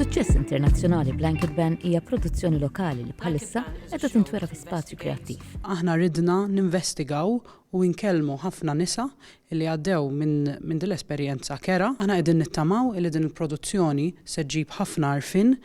Is-suċċess internazzjonali Blanket Ban hija produzzjoni lokali li bħalissa qiegħda tintwera fi Spazju Kreattiv. Aħna ridna ninvestigaw u nkellmu ħafna nisa li għaddew minn min din l-esperjenza kerha. Aħna qegħdin nittamaw li din il-produzzjoni se ġġib ħafna għarfien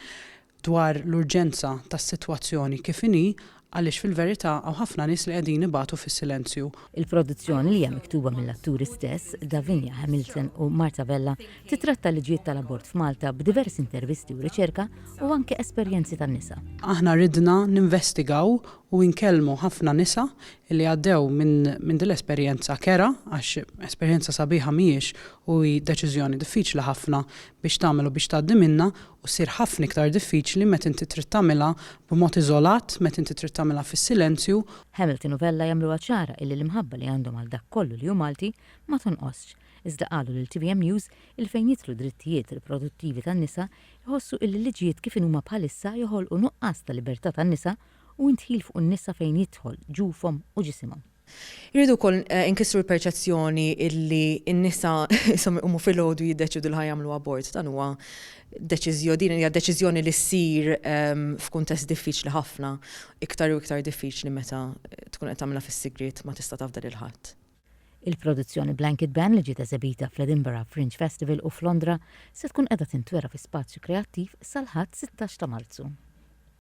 dwar l-urġenza tas-sitwazzjoni kif inhi, għaliex fil-verità hawn ħafna nies li qegħdin ibatu fis-silenzju. Il-produzzjoni, li hija miktuba mill-atturi stess, Davinia Hamilton u Marta Vella, titratta l-liġijiet tal-abort f'Malta b'diversi intervisti u riċerka u anke esperjenzi tan-nisa. Aħna ridna ninvestigaw u nkellmu ħafna nisa li għaddew minn minn din l-esperjenza kerha, għax esperjenza sabiħa mhijiex u hi deċiżjoni diffiċli ħafna biex tagħmel u biex tgħaddi minnha, u ssir ħafna iktar diffiċli meta inti trid tagħmilha b'mod iżolat, meta inti trid tagħmilha fis-silenzju. Hamilton u Vella jagħmluha ċara illi l-imħabba li għandhom għal dak kollu li hu Malti ma tonqosx, iżda qalu lil tvm News illi fejn jidħlu d-drittijiet riproduttivi tan-nisa jħossu illi l-liġijiet kif inhuma bħalissa joħolqu nuqqas ta' libertà tan-nisa u indħil fuq in-nisa fejn jidħol ġufhom u ġisimhom. Irridu wkoll inkissru l-perċezzjoni illi n-nisa ishom iqumu filgħodu jiddeċiedu li ħa jagħmlu abort. Dan huwa deċiżjo din hija deċiżjoni li ssir f'kuntest diffiċli ħafna, iktar u iktar diffiċli meta tkun qed tagħmilha fis-sigriet ma tista' tafda lil ħadd. Il-produzzjoni Blanket Ban li ġiet esebita fl-Edinburgh Fringe Festival u f'Londra se tkun qiegħda tintwera fi Spazju Kreattiv sal-Ħadd 16 ta' Marzu.